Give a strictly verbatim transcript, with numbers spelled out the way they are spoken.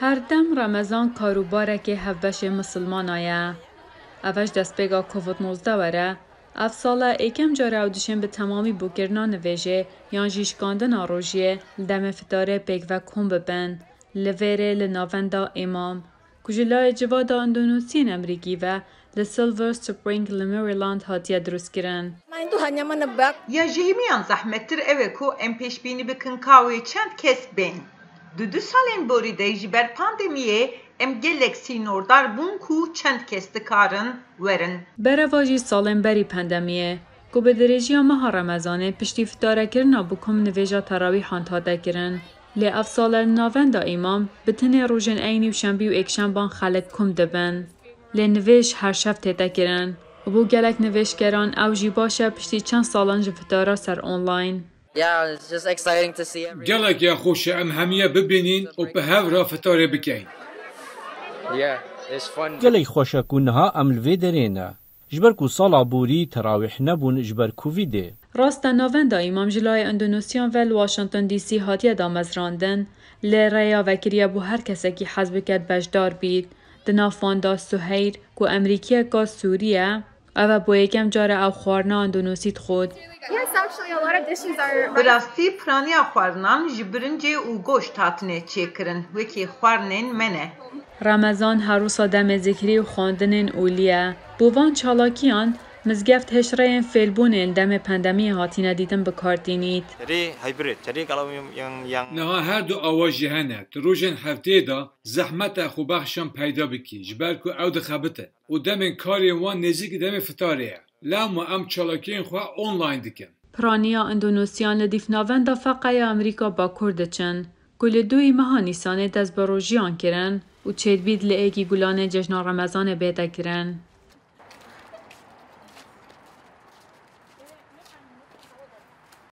Her dem Remezan karûbarekê hevbeşê misilmana ye. Ev e ji destpêka Covid nozdeh were. Ev sal e êkem car e ew dişên bi temamî bûkirina nivêjê yan jî şikandina rojiyê li demê fitarê pêk ve kom bibin. Li vêrê li Navenda Îmam, ku ji layê Civata Endonûsiyên Amerîkî ve li Silver Spring li Maryland hatiye dirustkirin. Ya ji hemiyan zehmettir ew e ku em pêşbînî bikin ka wê çend kes bên. Di du salên borî de ji ber pandemiyê em gelek sînordar bûn ku çend kes dikarin werin. Berevajî salên berî pandemiyê, ku bi dirêjiya meha Remezanê piştî fitarekirina bi kom nivêja terawîhan hate kirin. Lê ev sal e li Navenda Îmam bi tenê rojên eynî û şembî û êkşemban xelk kom dibin. Lê nivêj her şev tête kirin û bo gelek nivêjkeran ew jî baş e piştî çend salan ji fitara ser online. Yeah, it's just exciting to see everyone. Gelek ya xweş e em hemiye bibînîn û bi hev re fitarê bikeyn. Yeah, it's fun. Gelek xweş e ku niha em li vê derê ne. Ji ber ku sala borî terawîh nebûn ji ber Covidê. Rast e, Navenda Îmam ji layê Endonûsiyan ve li Washington D C hatiye damezrandin, lê rêya vekiriye bo her kesekî hez biket beşdar bît. Di nav wan de Suheyr, ku Emerîkiyeka Sûrî ye, ev e bo yekem car e ew xwarina Endonûsî dixwit. Bi rastî piraniya xwarinan ji birincê û goşt hatine çêkirin, wekî xwarinên me ne. Remezan her wisa demê zikrî û xwendinên olî ye. Bo van çalakiyan, mizgeft hişreyên fêlbûnê li demê pandemiyê hatine dîtin bi kar tînît. Jadi hybrid. Jadi kalau yang yang Niha her du awa jî hene. Di rojên hefteyê de zehmet e xwebexşan peyda bikî, ji ber ku ew dixebitin û demên karên wan nêzîkî demê fitarê ye. Lewma em çalakiyên xwe online dikin. Piraniya Endonûsiyan li dîf Navenda Feqeya Amerîka Bakur diçin, ku li duyî meha Nîsanê dest bi rojiyan kirin û çêdibît li êkî Gulanê cejna Remezanê bête kirin.